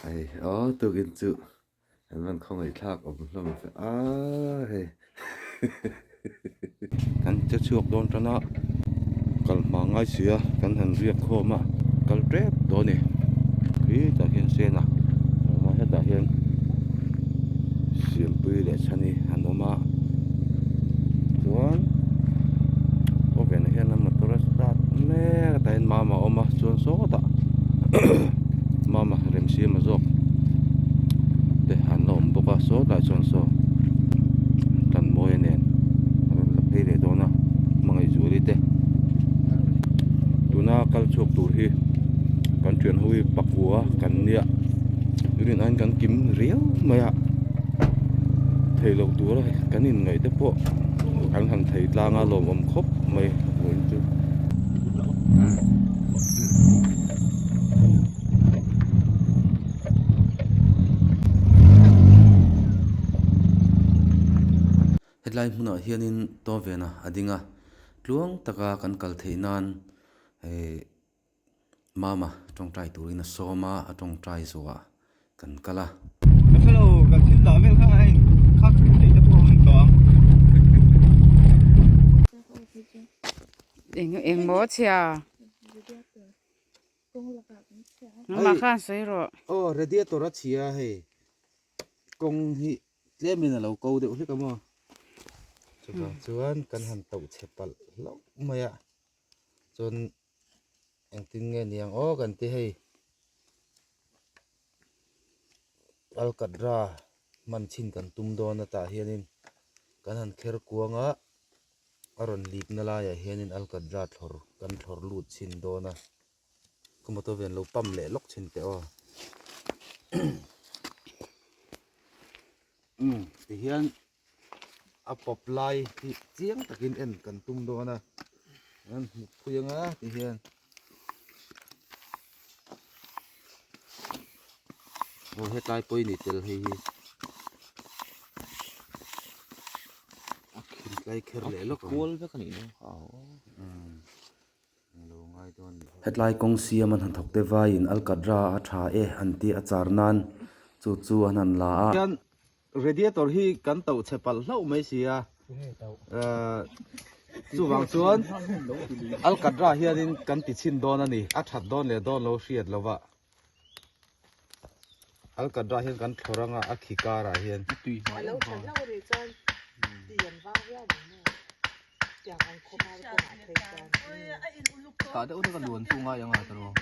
Hei aw tukin chu an van khawngaih thlak awm hlawm ve a hei kan che chhuak dawn tan a kal hma ngai si a kan han riak khawm a kal tep dawn a ni khitah khian sen a awm a hetah hian siampui leh chhani an awm a chuan khawvelah hian a motor a start mek a tah hian mama a awm a chuan sawtah mama remsiama zawk te an la awm bawk a sawtah chuan saw tan mawi a nen a rawn la phei leh dawn a hmangaihzuali te tuna kal chhuak tur hi kan thian ho hi pakua kan nia rin aiin kan kim riau mai a thei loh tura kan inngaih te pawh kan han thei tlang a lawmawm khawp mai vawiin chu. Hetlai hmunah hianin Tawvena a ding a, tluang taka kan kal theih nan hei Mama tawngtai turin a sawm a, a tawngtai zawhah kan kal a. Ka hre lo, kan thil dah vel kha a in khak rih theih te pawh a awm tawh ang. Eng eng maw chhia? Nangmah khan sawi rawh. Aw radiator a chhia hei kawng hi tlemin a lo ko deuh hlek a maw chuvang chuan kan han tauh chhe palh hlauh mai a chuan engtin nge niang aw kan ti hei alkatra hman chhin kan tum dawn a tah hianin kan han kher kuang a a rawn lik na laiah hianin alkatra thlawr kan thlawr lut chhin dawn a ka motor vel lo pump leh lawk chhin teh aw umm tihian a pawp lai hi chiang takin en kan tum dawn a an hmu phui anga ti hian aw hetlai pawh i ni tel hei hi a khin tlai kher leh lawk ang kual vek a nih dawn kha Hetlai kawng siam an han thawk te vaiin Alkadra a tha e an ti a char nan chu chu an han la a. Hian radiator hi kan tauh chhe palh hlauh mai si a, chuvang chuan Alkadra hianin kan ti chhin dawn a ni, a that dawn leh dawn lo hriat lo va, Alkadra hian kan thlawr anga a khi karah hian. Tah deuh deuh a luan chu ngai ang a tawrh aw.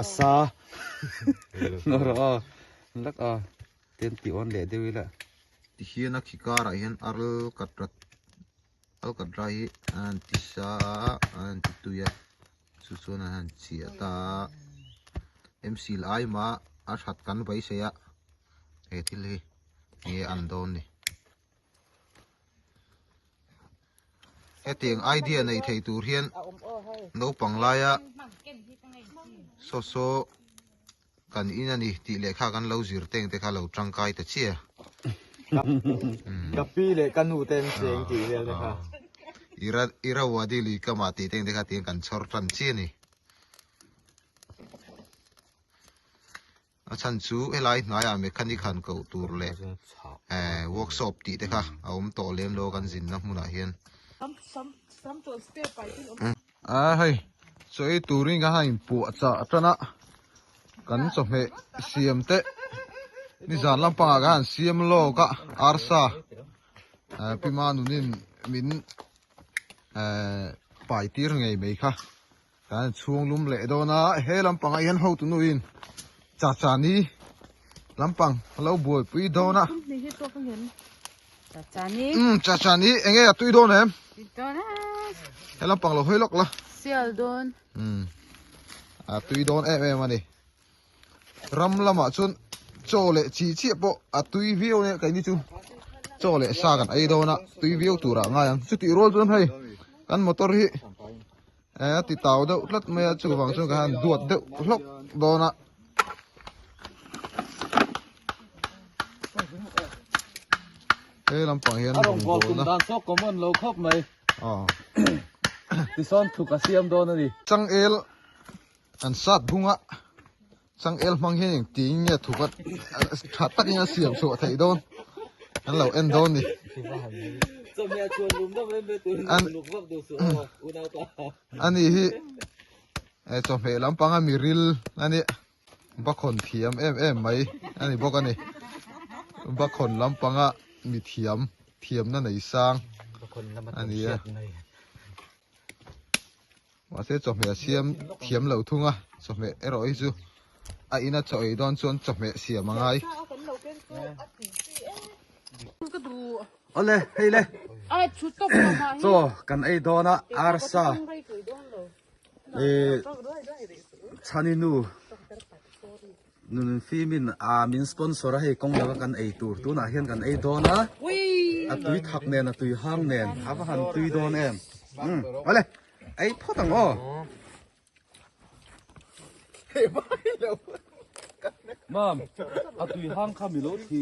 A sa ngawr aw lak a ten ti awn leh deuh ila. Tihian a khi karah hian al kat rat al kat rai hi an han ti sa a an han ti tui a chu chuan an han chhiah ta a MC lai mah a that kan beisei a he thil hi enge an dawn ni. Hetiang idea nei thei tur hian naupang laia saw saw kan in a ni tih lehkha kan lo zir teng te kha lo tangkai ta chiah. Ka pi leh ka nu te an cheng tih vel te kha. Irrawaddy lui kamah tih teng te kha tiang kan chhawr tan chiah a ni. A chhan chu helai hnaiah mechanic han koh tur leh eh workshop tih te kha a awm tawh lem lo a kan zinna hmunah hian. A hei chaw ei turin ka han inpuah chah tan a kan chawhmeh siam te nizan lampangah ka han siam lawk a arsa eh pi Manunin min eh pai tir ngei mai kha. Kan chhung lum leh dawn a, he lampangah hian hotu nuin Chachani lampang a lo buaipui dawn a. Chachani. Chachani enge a tui dawn em? Tui dawn a. He lampang lo hawi lawk la. Sial dawn. A tui dawn em em a ni. Ram lamah chuan chaw leh chi chiah pawh a tui viau nia keini chu chaw leh sa kan ei dawn a tui viau turah ngai ang chutih rual chuan hei kan motor hi eh a ti tau deuh tlat mai a chuvang chuan ka han duat deuh hlawk dawn a. He lampang hian a rawn bawl tum dan saw common lo khawp mai. Aw. Tisawn thuk a siam dawn a ni. Changel an sat bung a, changel hmang hian engtin nge thuk a tha takin a siam chhuah theih dawn an lo en dawn ni. Ani hi chawhmeh lampanga miril a nia. Bakhawn thiam em em mai a ni bawk a ni. Bakhawn lampanga mi thiam thiamna nei sang a ni a. Mahse chawhmeh a siam thiam lo thung a, chawhmeh erawh hi chu a ina chaw ei dawn chuan chawhmeh siam a ngai. Awle hei le chaw kan ei dawn a arsa. Eh chhani nu nun fimin a min sponsor a hei kawng laka kan ei tur tunah hian kan ei dawn a a tui thak nen a tui hang nen a va han tui dawn em um awle ei phawt ang aw mam a tui hang kha mi lo thi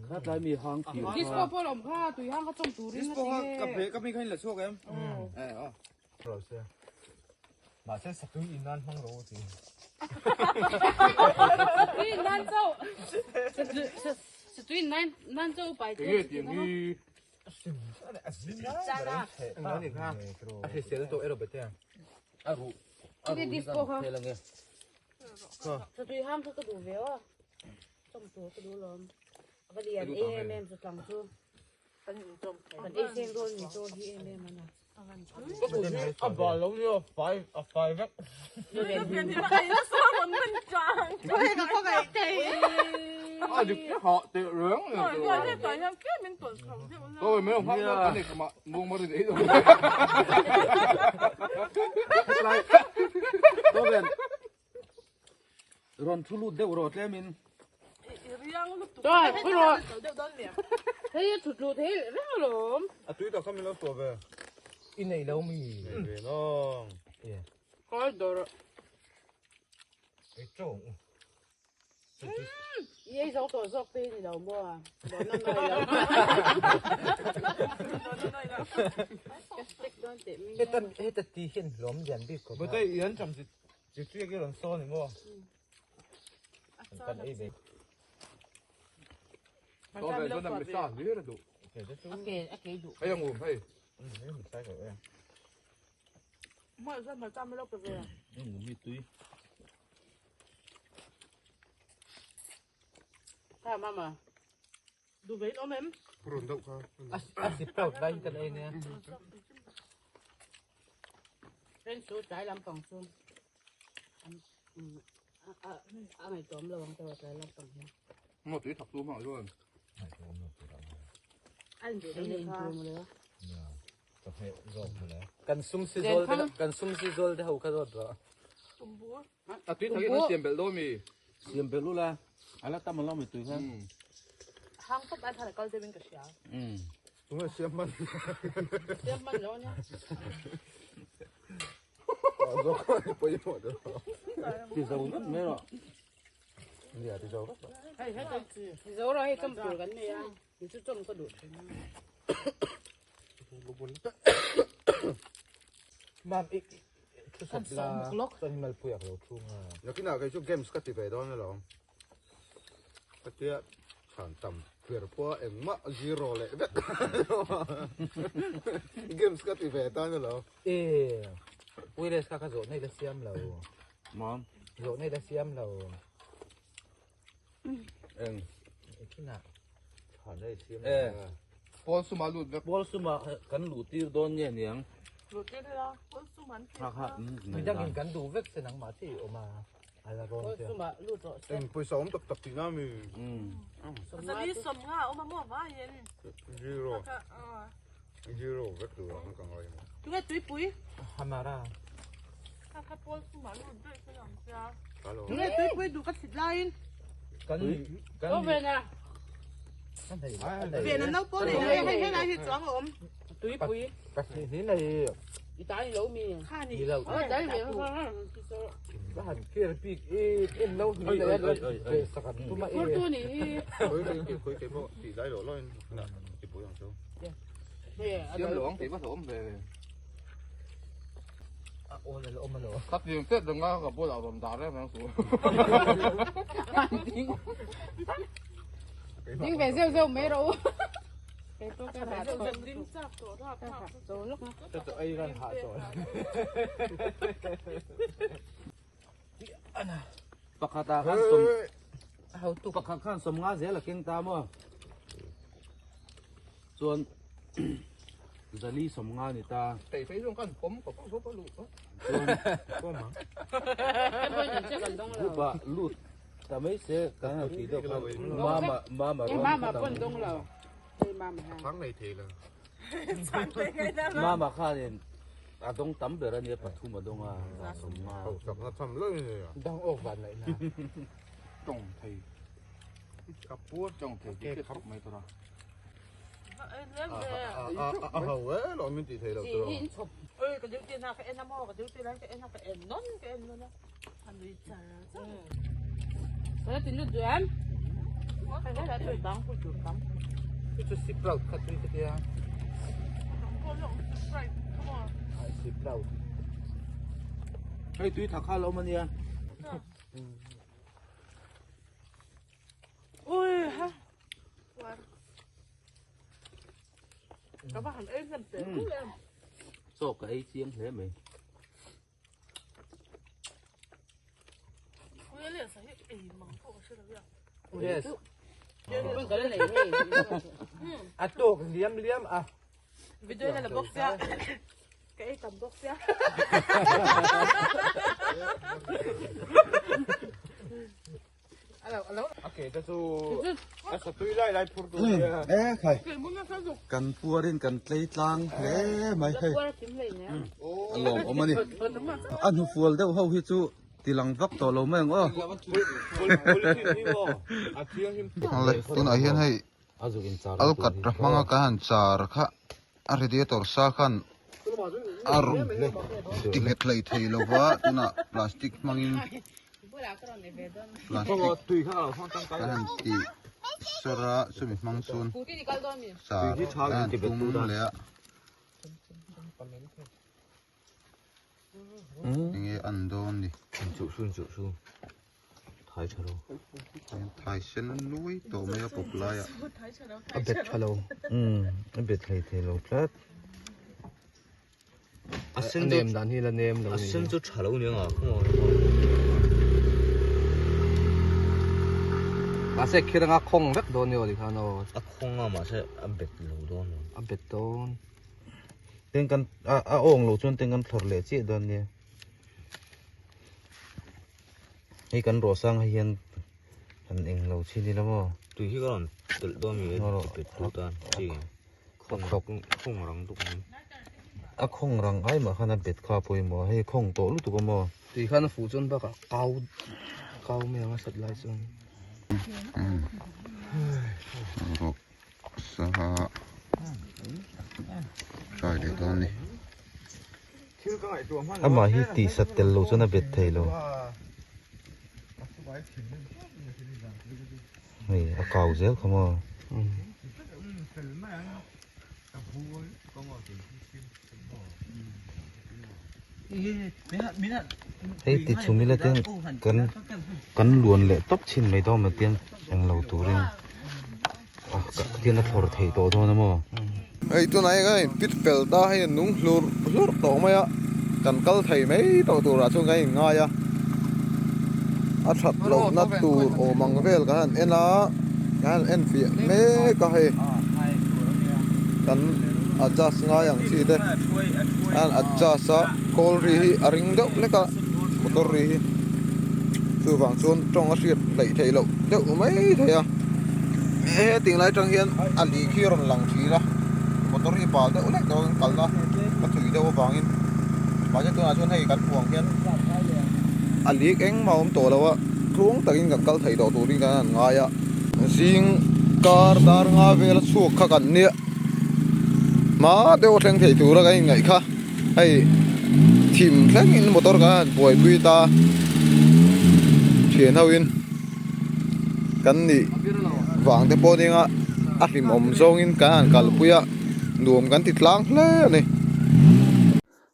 kha tlai mi hang thir kha disco pawh a awm kha tui hang kha chawm turin a ti nge ka be ka mi kha in la chhuak em eh aw Mahse satui in nan hmang ro ti. Satui in nan chauh. Satui in nan nan chauh pai te. Enge tiang hi. A hrisel tawh erawh bete. A ruh a ruh hi kan khel ange. Satui ham kha ka duh ve aw. Chawm tur ka duh lawm. A va lian em em chutlang chu. Kan ei seng dawn ni chaw hi em em ana. A bal lo nia fai a fai vek. A dik te hah teh reng a ni. Kawi mai hmak na kan ei khamah muang mar in ei dawn. Toben Rawn thu lut deuh rawh tlem in. Chuan pui rawh. Hei a thut lut thei reng alawm. A tui tak kha min lo suah ve. I nei lo mi. Nei ve nang. Kai dawr. Ei tawng u. I ei zo tawh zawk te hi ni lo maw? Dawrna nawi lo. Ka stick dawn teh mai. Heta heta ti hian hlawm lian bik khawp a. Bawihte i an cham chi chi chiak i rawn sawn ni maw? Kan ei ve. Tawh ve chuan a misa hlir a duh. A ke a ke duh. Hei ang um hei. Ngum hi tui. Kha mama. Du ve in awm em? Purun deuh kha. A si proud lai kan ei nia. Ren chu tlai lampang chu. A ngaihtuah awm lo ang te tlai lampang hian. Maw tui thak tu hmang chuan. A in duh in tur maw le. Kan sum si zawl te kan sum si zawl te ho kha zawt rawh. A tui thak in an siam belh dawn mi. Siam belh ula a la tam alawm i tui kha. Hang tawp ai khan a kal deuh in ka hria. Tunge siam hman. Siam hman lo ania. Ti zo vek mai rawh. Nia ti zo vek. Hei hei ti zo rawh hei chawm tur kan nei a. Ni chu chawm ka duh thin. Mam i thu sawp la chuan malpui a lo thung a. Nakinah kei chu games ka ti ve dawn alawm. Ka tia chhan tam ber pawh engmah zero leh vek games ka ti ve dawn alawm. E wireless kha ka zawh nei la siam lo. Mam. Zawh nei la siam lo. Eng. Kinah. Chhan ei siam. E. Pawl suma lut vek. Pawl suma kan luh tir dawn nge niang. Luh tir ila pawl sum an Ha ha. Midangin kan duh vek se nangmah chi awm a. A la rawn Pawl che. suma lut rawh se. Eng pawisa awm tak tak tihna mi. Zali sawm nga a awm a maw vaiin. Zero. Zero vek tur ang ka ngai. Tunge tuipui? Hamara. Kha kha pawl suma lut daih se lang sia. Tunge tuipui duh ka chhit laiin. Kan kan Aw Vena. Vena nau pawh nei hei hei helai hi chuang a awm. Tuipui. Ka hnih hnih nei. I ta ni lo mi. Kha ni. Ni lo. Aw dai ve ha ha. Ka han kir bik i en lo hnih nei a ve sakan tuma e. Phur tu ni hi. Khoi khoi khoi ke pawh tih lai lo loin na ti pui ang chu. Siam lo ang tih va hlawm ve. Khatiang teh danga ka bulah rawn dah reng reng suh. Ding ve zeuh zeuh mai rawh u. Kei pawh ka hah tawh. Ding chak tawh rap Ka hah tawh lawk a. Ka chaw ei ran hah tawh. Pakhat ah khan sawm pakhat khan 50 zel a keng ta maw chuan zali 50 ni ta. Tei phei zawng khan pawm ka pawm ka lut a. Chuan pawm ang. Group ah lut ta mai se kan han tih deuh khan mama mama rawn Mama pawn dawng lo. Hei mama ha. Chang nei thei lo. Mama khanin a dawng tam ber a nia pathum a dawng a 50. Hausak na tham lo ni a. Dang awk van laih na. Tawng thei. Ka puar tawng thei ti khawp mai tur a. A ho e lo min ti thei lo tur. Oi ka duty na ka en a maw ka duty lai ka en a ka en nawn ka en nawn a. A nui char char. Sana tin lut duh em? Ka hre la tui bang pui tur tam. Chu chu sip proud kha tui ka tia. Ai sip proud. Hei tui tha kha lo awm ania. Ui ha. Ka va han ei hnem teh lul em. Chaw ka ei chiang hle mai. Yes. A tuk liam liam a. Video na la bawk sia. Ka ei tam bawk sia. E khai kan puarin kan tlei tlang hle mai hei a lawm awm a ni a hnufual deuh ho hi chu tilang vak tawh lo mai ang aw Awle tunah hian hei alkatra hmanga kan han char kha a radiator sa khan a rawn ti nghet hlei thei lo va tunah plastic hmangin plastic kan han ti sawr a chumi hmang chuan char kan han tum leh a enge an dawn ni. Thai tha lo. Thai sen nui tawh mai a pawp lai ah. A bet tha lo. Umm a bet hlei thei lo tlat. A sen nem dan hi la nem lo. A sen chu tha lo nia nga khaw. Mahse khir anga khawng vek dawn ni aw tikhan aw. A khawng a mahse a bet lo dawn lo. A bet dawn. Teng kan a awng lo chuan teng kan thlawr leh chiah dawn nia. Hei kan rawh sang ah hian han eng lo chin ila maw. Tui hi ka rawn telh dawn mi a pet tu tan chi khawng rang tuk mai. A khawng rang ai mah khan a bet kha pawimawh a hei khawng tawh lutuk a maw. Tui khan a fuh chuan bakah kau kau mai ang a sat lai chuan. Rawh sangha hrai leh dawn a ni. Amah hi tih sat tel lo chuan a bet thei lo. Hei a kau zel kha maw. Hei ti chhum ila ten kan kan luan leh tawp chhin mai dawn maw tiang englo turin. Tian a thlawr theih tawh dawn a maw? Hei tunah hian kan inpit fel ta hei a nung hlur hlur tawh mai a, kan kal thei mai tawh turah chuan kan inngai a, a that lohna tur awm ang vel kan han en a, kan han en fiah mek a hei kan adjust ngai ang chi te a han adjust a kawl ri hi a ring deuh hlek a motor ri hi chuvang chuan tawng a hriat hleih theih loh deuh mai thei a. He ting lai atang hian a li khi a rawn lang thin a motor hi bal deuh lek deuh in kalna a thui deuh avangin mahse tunah chuan hei kan hmuh ang hian a li engmah a awm tawh lo a tluang takin kan kal thei tawh turin kan han ngai a zing kar dar nga vel a chhuak kha kan nia hma deuh a thleng thei tura kan inngaih kha hei thim thlengin motor kan han buaipui ta thian ho in. Kan nih vang te pawh nia a hlimawm zawngin kan han kalpui a nuam kan ti tlang hle a ni.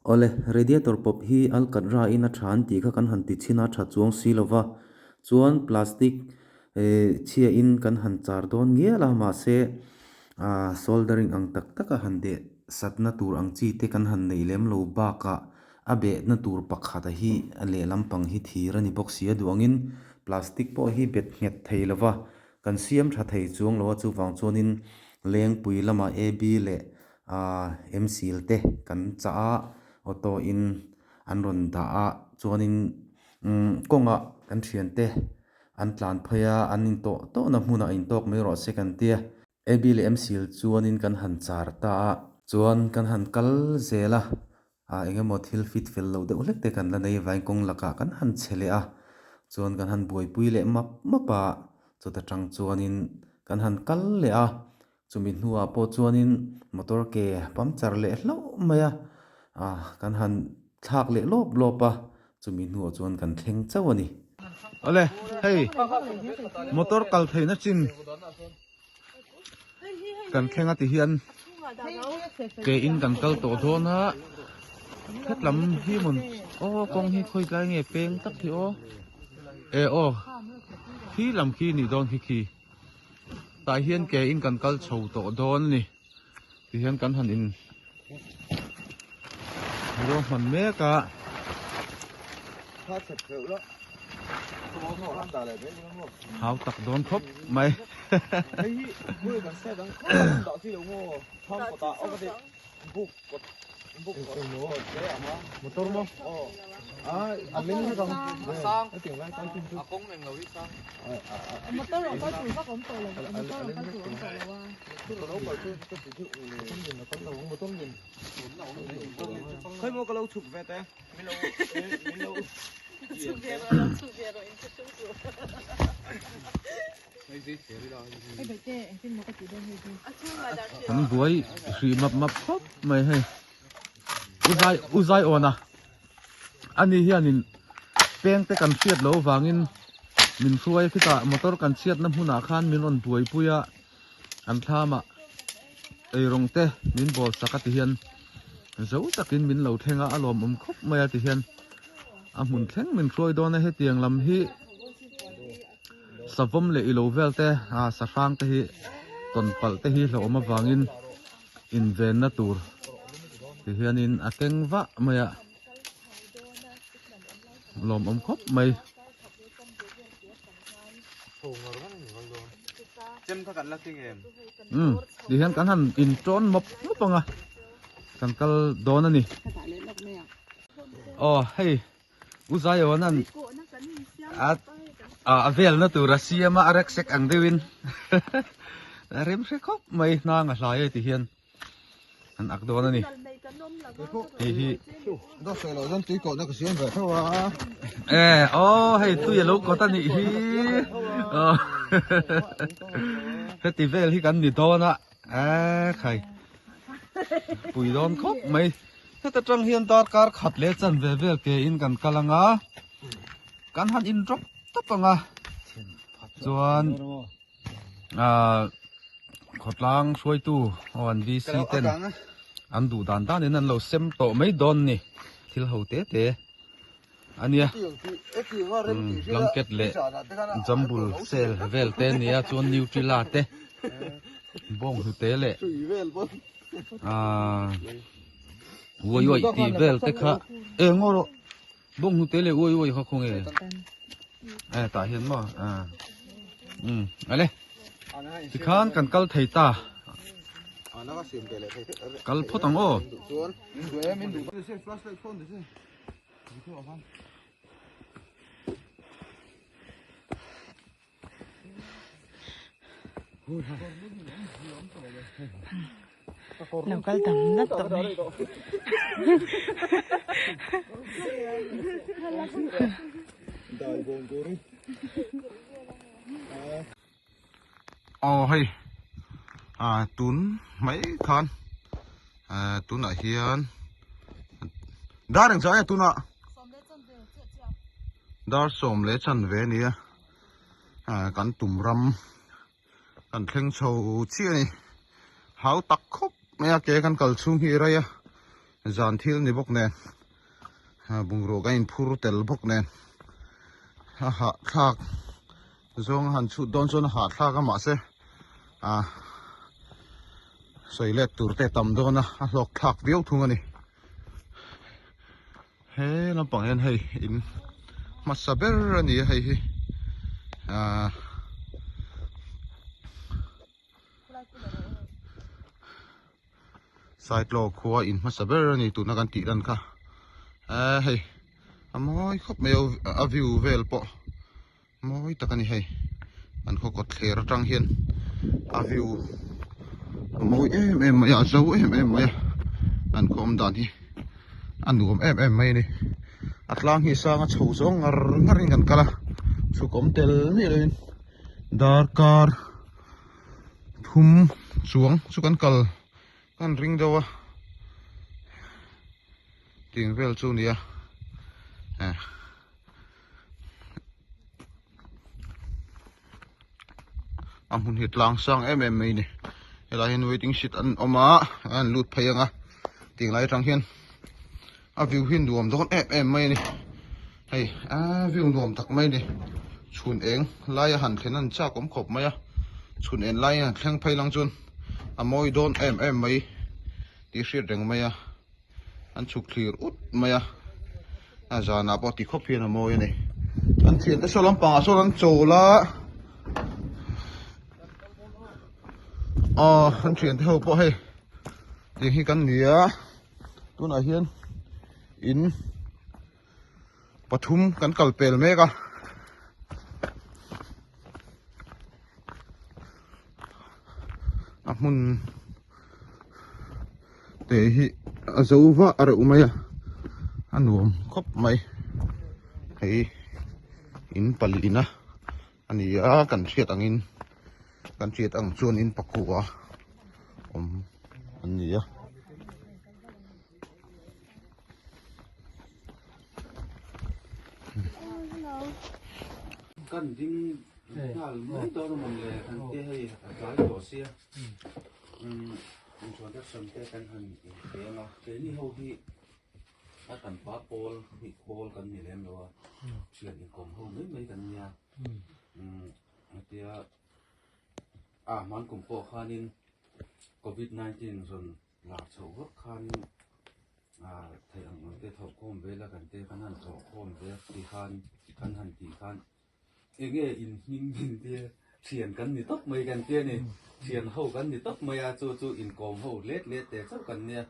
Awle, radiator pawp hi alkatra in a tha an tih kha kan han ti chhin a, tha chuang si lo va. Chuan plastic chhia in kan han char dawn ngial a, mahse soldering ang tak tak a han deh satna tur ang chi te kan han neih lem lo bakah a behna tur pakhat a hi a lehlam pang hi thir a ni bawk si a, duh angin plastic pawh hi bet nghet thei lo va, kan siam tha thei chuang lo a, chuvang chuanin lengpui lamah AB leh Aaa M-seal te kan chah a, auto in an rawn dah a, chuanin umm kawngah kan thiante an tlan phei a, an intawh tawhna hmunah intawk mai rawh se kan tia. AB leh M-seal chuanin kan han char ta a, chuan kan han kal zel a, ah eng emaw thil fit fel loh deuh hlek te kan la nei vain kawng lakah kan han che leh a, chuan kan han buaipui leh map map a, chuta tang chuanin kan han kal leh a. Chumi hnuah pawh chuanin motor ke puncture leh hlauh mai a, ah kan han thlak leh lawp lawp a, chumi hnuah chuan kan thleng chauh a ni. Awle, hei motor kal theihna chin kan thleng a ti hian ke in kan kal tawh dawn a, hetlam hi mawn aw kawng hi khawi tlai nge peng tak hi aw, e aw khi lam khi nih dawn khi khi. Tah hian ke in kan kal chho tawh dawn a ni ti hian kan han in ruahman mek a. Hau tak dawn khawp mai. An buai hrih map map khawp mai hei uzai uzai awn a ani hianin peng te kan hriat loh vangin min hruai khitah motor kan chhiatna hmunah khan min rawn buaipui a an thlamah eirawng te min bawl sak a ti hian zo takin min lo thleng a a lawmawm khawp mai a ti hian a hmun thleng min hruai dawn a hetiang lam hi. Savawm leh ilo vel te ah sahrang te hi tawn palh te hi hlauhawm avangin invenna tur ti hianin a keng vah mai a lawmawm khawp mai. Umm ti hian kan han intawn mawp mawp ang a kan kal dawn a ni. Aw hei. U Zaiawn an a a velna tur a siam a a rek sek ang deuhin a rem hre khawp mai hnang a hlai e ti hian an ak dawn a ni hei hi e aw hei tui a lo kawt a nih hi heti vel hi kan ni dawn a e khai pui dawn khawp mai. Heta tang hian darkar khat leh chanve vel ke in kan kal ang a, kan han in drop tawp ang a, chuan ahh khawtlang hruaitu aw an VC ten an duh dan dan in an lo sem tawh mai dawn ni, thil ho te te a nia, blanket leh jambul sale vel te a nia chuan nutella te bawnghnute leh. Aaa uai uai tih vel te kha e ngaw rawh bawng hnute leh uai uai kha khaw nge e tah hian maw a um ale tikhan kan kal thei ta kal phawt ang aw. Lo kal tam nat tawh mai. Aw hei ah tun mai khan ah tunah hian dar engzah nge tunah dar sawm leh chanve a nia. ah kan tum ram kan thleng chho chiah a ni hau tak khawp mai a ke kan kal chhung hi rei a. Zan thil ni bawk nen bungrua kan inphur tel bawk nen a hahthlak zawng a han chhut dawn chuan a hahthlak a mahse ah sawi let tur te a tam dawn a a hlawk thlak viau thung a ni he lampang hian hei in hmasa ber a ni a hei hi ah. Saitlaw khua in hmasa ber a ni tuna kan tih dan kha eee hei a mawi khawp mai a a view vel pawh mawi tak a ni hei an khaw kawt thler atang hian a view a mawi em em mai a a zo em em mai a an khaw awm dan hi a nuam em em mai a ni a tlang hi sang a chho zawng ngar ngar in kan kal a chhuk awm tel miah lo in darkar. Thum chuang chu kan kal kan ring deuh a tiang vel chu nia eh a hmun hi tlang sang em em mai ni helai hian waiting shed an awm a an lut phei ang a tiang lai atang hian a view hi nuam dawn em em mai a ni hei a view nuam tak mai a ni chhun eng laia han thlen an chak awm khawp mai a chhun en laiin han thleng phei lang chuan a mawi dawn em em mai tih hriat reng mai a an chhuk thlir ut mai a a zanah pawh ti khawp hian a mawi a ni an thiante saw lampangah sawn an chawl a aw an thiante ho pawh hei tiang hi kan ni a. Tunah hian in pathum kan kal pel mek a. A hmun te hi a zo vah reuh mai a a nuam khawp mai hei in palina a ni a kan hriat angin kan hriat ang chuan in pakua awm an ni a. Kan ding nghal mai dawn a mawm le kan te hei a tlai tawh sia introduction te kan han inpe ang a keini ho hi A kan pa pawl hi khawl kan ni lem lo a, thian inkawm ho mai mai kan nia. Hetia a hman kum pawh khanin Covid 19 rawn lar chhoh vak khanin theih ang ang te thawhkhawm vel a kan te kan han thawhkhawm ve ti khan kan han tih khan Enge in hming min tia thian kan ni tawp mai kan tia ni, thian ho kan ni tawp mai a, chu chu inkawm ho let let te chauh kan nia,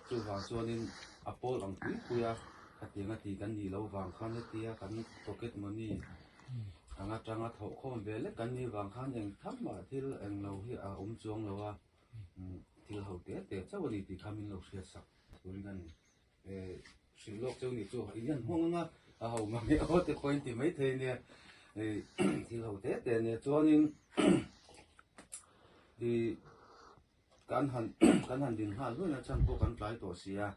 chuvang chuanin a pawl ang pui pui a, khatiang a ti kan nih loh vang khan hetia kan pocket money ang atanga thawh khawm ve lek kan nih vang khan eng tham mah thil eng lo hi a awm chuang lo a, thil ho te te chauh a ni tih kha min lo hriat sak turin a ni. Hrilh lawk cheu nih chu in hian hawng anga a ho mang e aw te pawh in ti mai thei nia thil ho te te nia chuanin i kan han kan han din nghal luai na chhan pawh kan tlai tawh si a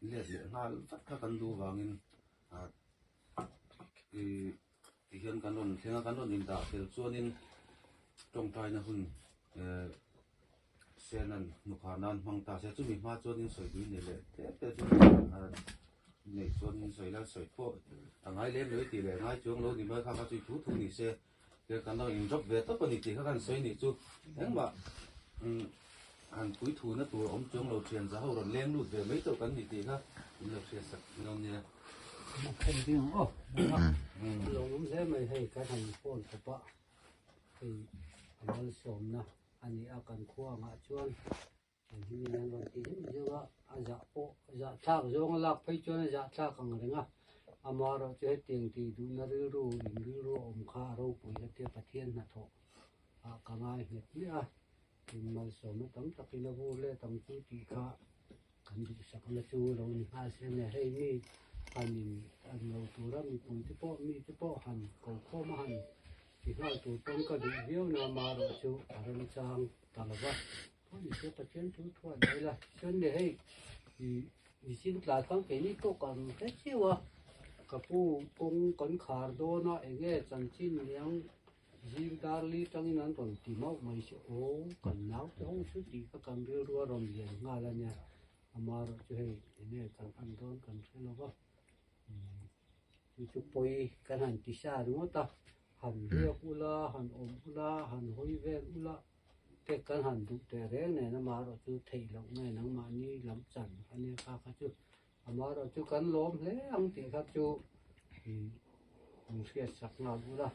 let leh nghal vat kha kan duh vangin i tihian kan rawn thleng a kan rawn indah fel chuanin tawngtaina hun Senan hnukha nan hmang ta se chumi hma chuanin sawi tui nei leh tep te chu nei chuanin sawi la sawi pawh a ngai lem lo i tih leh ngai chuang lo ni mai kha kha chu i thu thu ni se te kan lo in drop ve tawp a ni tih kha kan sawi nih chu engmah han pui thu na tur awm chuang lo thian za ho rawn leng lut ve mai tawh kan ni tih kha in lo hriat sak dawn nia. Lo awm hle mai hei kan han phone khawp a hei a malsawmna. a ni a kan khua angah chuan an hmingin an rawn ti zeuh zeuh a a zah pawh zah thlak zawng a lak phei chuan a zah thlak ang reng a amaherawh chu hetiang tih duhna rilru in rilru a awm kha a ropui a tia Pathian hnathawh ah ka ngai nghet miah a in malsawmna tam takin a vur let ang chu tih kha kan duhsakna chu lo ni nghal se nia hei mi han in an lo tura mipui te pawh mi te pawh han ko khawm a han Ti nghal tur pawn ka duh viau na marawh chu a remchang ta lo va, pawh ni se Pathian thu thuah mai la. Chuan le hei i mihring tlai khan keini pawh kan hre chiu a, ka pu kawng kan khar dawn a eng nge chanchin liang zing dar li tangin an rawn ti mauh mai si aw kan naute ho chu tih kha kan rilru a rawn lian nghal a nia. Amaherawhchu hei enge kan han dawn kan hre lo va, chu chu pawi kan han ti sa ringawt a, han riak ula, han awm ula, han hawi vel ula te kan han duh teh reng nen amaherawhchu theih loh nge nangmahni lam chan a nia kha kha chu amaherawhchu kan lawm hle ang tih kha chu min hriatsak nghal ula.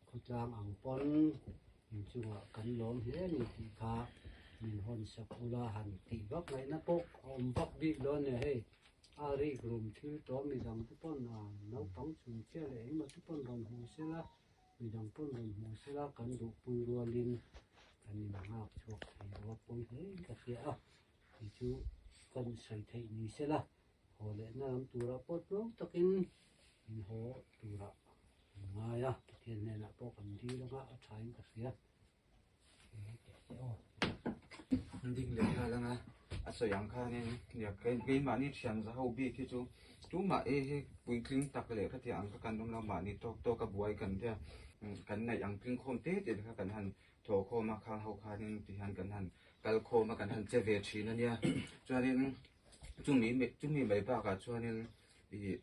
Khawtlang ang pawn inchungah kan lawm hle a ni tih kha min hawn sak ula han tih vak ngaihna pawh a awm vak bik lo a nia hei. A rik rum thil tawh midang te pawn a naupang chhun chiah leh engemaw te pawn rawn hmu sela midang pawn rawn hmu sela kan duhpui rualin kan innghak chhuak thei lo a pawi hle in ka hria a tih chu kan sawi theih ni sela haw lehna lam turah pawh tluang takin in haw turah kan ngai a, Pathian hnenah pawh kan dil anga a thain ka hria. Ding leh nghal anga a sawi ang khanin keimahni thian za ho bik hi chu tumah ei hi puitling tak leh khatiang ang kha kan awm lo mahni tawk tawk a buai kan tia kan neih ang tling khawm te te kha kan han thawh khawm a khang ho khanin tihian kan han kal khawm a kan han che ve thin a nia chuanin chumi chumi mai bakah chuanin ih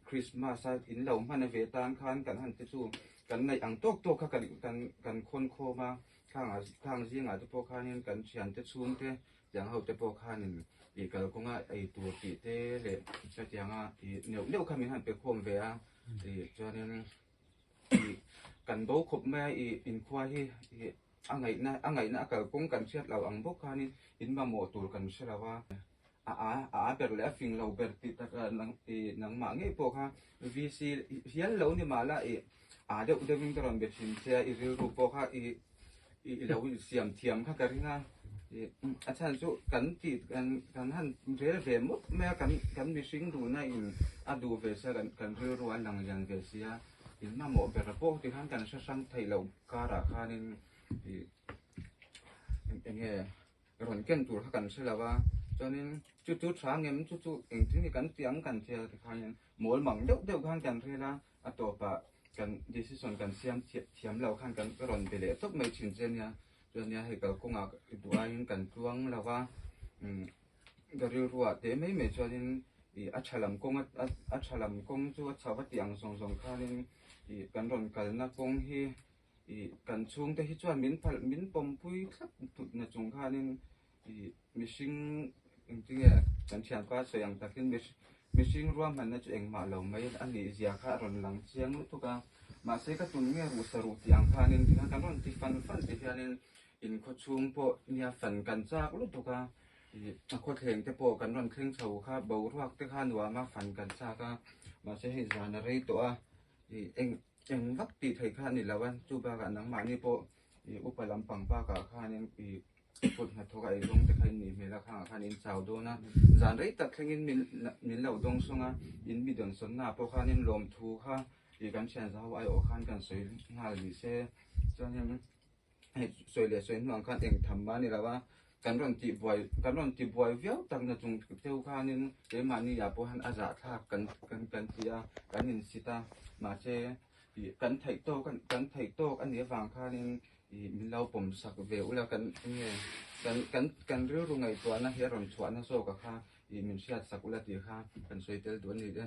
Christmas a in lo hman a ve tan khan kan han te chu kan neih ang tawk tawk kha kan kan kan khawn khawm a khang ah khang zingah te pawh khanin kan thian te chhung te tiang ho te pawh khanin ih kalkawnga ei tur tih te leh hetianga ih neuh neuh kha min han pe khawm ve a ih chuanin ih kan bo khawp mai a ih inkhua hi ih a ngaihna a ngaihna a kalkawng kan hriat loh ang bawk khanin in mamawh tur kan hre lo a a a a ber leh a fing lo ber tih tak a nang ih nangmah ngei pawh kha VC hial lo ni mah la ih a deuh deuhin ka rawn be thin che a i rilru pawh kha ih ih i lo insiam thiam kha ka ring a ih a chhan chu kan tih kan kan han rel ve mawp mai a kan kan mihring duhna in a duh ve sia kan kan rilru a lang lian ve sia in mamawh ber pawh tikhan kan hre hrang theih loh karah khanin ih eng nge rawn ken tur kha kan hre lo a chuanin chu chu tha ngem chu chu engtin nge kan tih ang kan tia tikhanin mawl mang deuh deuh khan kan rel a a tawpah kan decision kan siam thiam lo khan kan rawn be leh tawp mai thin che ania chuan hei kalkawngah duh aiin kan tluang lo a umm ka rilruah teh mai mai chuanin ih a tha lam kawng a tha lam kawng chu a chho va tih ang zawng zawng khanin ih kan rawn kalna kawng hi ih kan chhungte hi chuan min phalh min pawmpui thlap na chung khanin ih mihring engtinge kan thianpa sawi ang takin mihring ruahmanna chu engmah lo mai a nih zia kha a rawn lang chiang lutuk a mahse ka tum nge ruh sa ruh tih ang khanin tikhan kan rawn ti fan fan ti hianin inkhaw chhung pawh nia fan kan chak lutuk a ih a khawthleng te pawh kan rawn thleng chho kha boruak te kha nuam a fan kan chak a mahse hei zan a rei tawh a ih eng Eng vak tih theih kha a ni lo a, chu bakah nangmahni pawh ih upa lampang bakah khanin ih kut hnathawk a eizawng te kha in nih hmel a, khangah khan in chau dawn a, zan rei tak thlengin min min lo dawng sawng a, in mi dawnsawnna ah pawh khanin lawmthu kha ih kan thian zau aiawh khan kan sawi nghal ni se, chuanin hei sawi leh sawi hnuang khan eng tham mah a ni lo a, kan rawn tih buai kan rawn ti buai viau tak na chung deuh khanin keimahni ah pawh hian a zahthlak kan kan kan ti a kan insit a mahse ih kan theih tawk kan theih tawk a nih avang khanin ih min lo pawm sak ve ula kan enge kan kan kan rilru ngaihtuahna hi a rawn chhuahna zawk a kha ih min hriat sak ula tih kha kan sawi tel duh a ni e.